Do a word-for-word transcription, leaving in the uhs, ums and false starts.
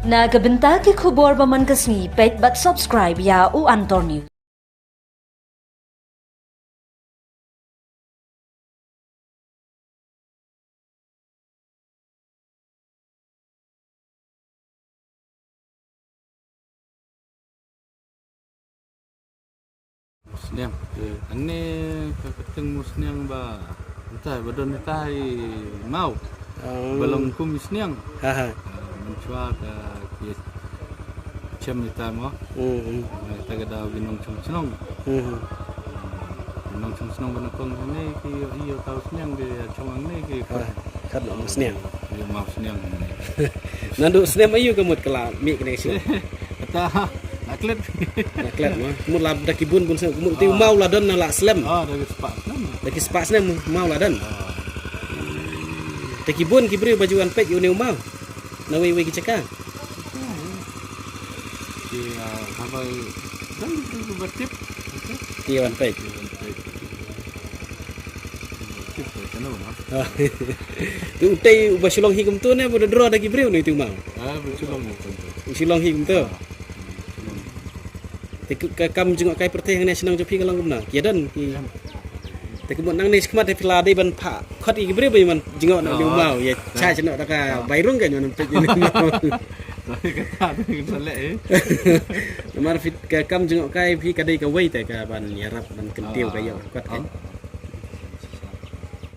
Na ka bynta ki khubor ba man ka sngi, peit bad subscribe ïa u Antor News. Sniang. Hangne ka kyrteng Musniang ba, ita ba don ita i maw. Ba long kum i sniang. Ha ha. Mynshuwa ka ki chem ita mo. Hmm. Ita ka dei ki nongchong shnong. Hmm. Nongchong shnong ba nyngkong hangne ki ïoh i ïoh tau sniang ki chong hangne ki. Ha. Khadnong Musniang. Ïa maw sniang hangne. Naduh snem aïu ka mut ka la mih kane ka shnong? Kata la klet. La klet mo. Mut la da ki bun bun snem, mut te u maw la don na la slem. Ah, da ki spah snem. Da ki spah snem maw la don. Ah. Te ki bun ki briew ba ju wan peit ïa une u maw. Na wei wei ki jaka. Ki, ah, haba don ki briew ba tip. Ki wan peit. Ki wan peit. Tip ba kano ma. Ah. Te utei uba shu long hi kumto ne ba da draw da ki briew ne te u maw? Ah, ba shu long hi kumto. U shu long hi kumto. Te ka, ka kam jngohkai pyrthei hangne shnong jong phi ka long kumno? Ki ïa don ki. Te kumno nangne shakhmat te phi la dei ban phah khot ïa ki briew ba ïa man jngoh na u maw, ïa cha jngoh da ka bai rung ka ïa man peit ïa u maw. Kata te ka leh eh. Namar phi ka kam jngohkai phi ka dei kawei te ka ban ïarap ban kyntiew ka ïoh khot ka.